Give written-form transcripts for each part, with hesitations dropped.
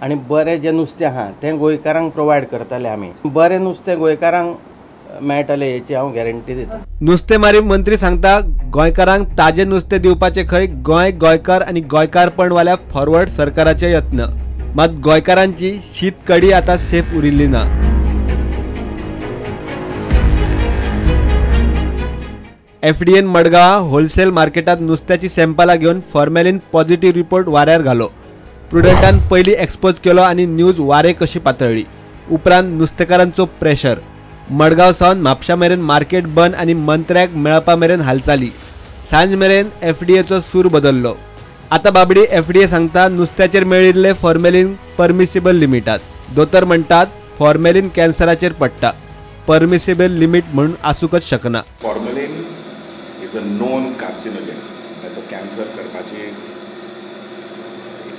आनी बरें जें नुस्तें आहा तें गोंयकारांक प्रोवायड करतले आमी. बरें नुस्तें गोंयकारांक मेळटलें हेची हांव गॅरंटी दिता. नुस्तेमारी मंत्री सांगता गोंयकारांक ताजें नुस्तें दिवपाचे खंय गोंय, गोंयकार आनी गोंयकारपणवाल्या फॉरवर्ड सरकाराचे यत्न. मात गोंयकारांची शीत कडी आतां सेफ उरिल्ली ना. एफडीएन मडगांव होलसेल मार्केटात नुस्त्याची सॅम्पलां घेवन फॉर्मेलिन पॉझिटिव्ह रिपोर्ट वाऱ्यार घालो. प्रुडंटान पयलीं एक्सपोज केलो आनी न्यूज वारे कशी पातळ्ळी. उपरांत नुस्तेकारांचो प्रेशर. मडगांव सावन म्हापशा मेरेन मार्केट बंद आनी मंत्र्याक मेळपा मेरेन हालचाली. सांज मेरेन एफडीएचो सूर बदल्लो. आतां बाबडी एफडीए सांगता नुस्त्याचेर मेळिल्ले फॉर्मेलिन परमिसिबल लिमिटात. दोतोर म्हणटात फॉर्मेलिन कॅन्सराचेर पडटा, परमिसिबल लिमीट म्हणून आसूंकच शकना. Formalin is a known carcinogen. तो कॅन्सर करपाची एक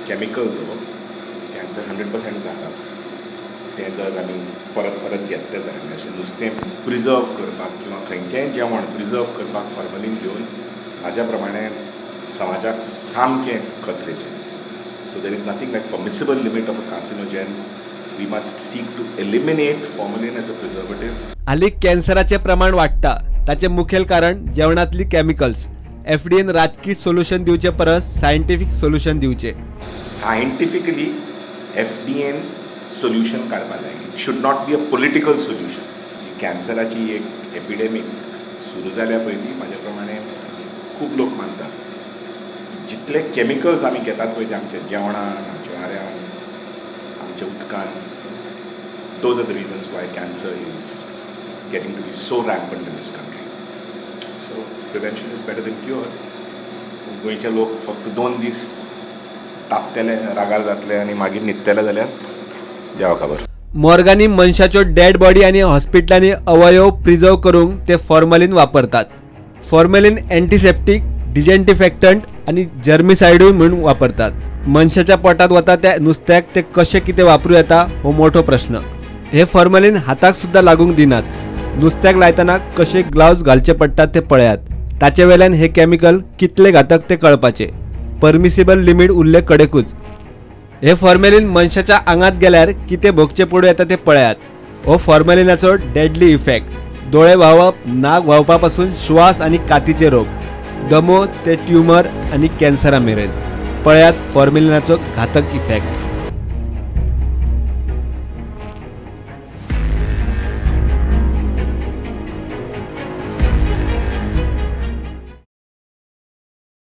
केमिकल, तो कॅन्सर 100% जाता. तें जर आमी परत परत घेतलें जाल्यार, अशें नुस्तें प्रिजर्व करपाक किंवा खंयचेंय जेवण प्रिजर्व करपाक फॉर्मेलिन घेवन म्हाज्या प्रमाणे समाजाक सामकें खतरेचें. So there is nothing like permissible limit of a carcinogen. We must seek to eliminate formalin as a preservative. हालीं कॅन्सराचें प्रमाण वाडटा ताचें मुखेल कारण जेवणांतली केमिकल्स. एफडीएन राजकी सोल्युशन दिवचे परस सायंटिफीक सोल्युशन दिवचें. सायंटिफिकली एफडीएन सोल्युशन काडपा जाय. It should not be a political solution. कॅन्सराची एक एपिडेमीक सुरू जाल्या पळय ती म्हाज्या प्रमाणे खूब लोक मानतात. जितले केमिकल्स आमी घेतात पळय ते आमच्या जेवणान, आमच्या वाऱ्यान, आमच्या उदकान, those are the reasons why cancer is getting to be so rampant in this country. So prevention is better than cure. गोंयचे लोक फक्त 2 दीस तापतले, रागार जातले आनी मागीर न्हिदतले जाल्यार देवा खबर. मोर्गांनी मनशाच्यो डेड बॉडी आनी हॉस्पिटलांनी अवयव प्रिजर्व करूंक ते फॉर्मेलिन वापरतात. फॉर्मेलिन अँटीसेप्टीक, डिजँटिफेक्टंट आनी जर्मिसायडूय म्हूण वापरतात. मनशाच्या पोटांत वता त्या नुस्त्याक ते कशें कितें वापरूं येता हो मोठो प्रश्न. हे फॉर्मेलिन हाताक सुद्दां लागूंक दिनात. नुस्त्याक लायतना कशे ग्लावज घालचे पडटात ते पळयात. ताचे वेल्यान हे केमिकल कितले घातक ते कळपाचे. परमिसिबल लिमीट उरले कडेकूच. हे फॉर्मेलिन मनशाच्या आंगात गेल्यार कितें भोगचें पडूं येता ते पळयात. हो फॉर्मेलिनाचो डेडली इफेक्ट. दोळे व्हांवप, नाक व्हांवपा पासून श्वास आनी कातीचे रोग, दमो ते ट्युमर आनी कॅन्सरा मेरेन. पळयात फॉर्मेलिनाचो घातक इफेक्ट.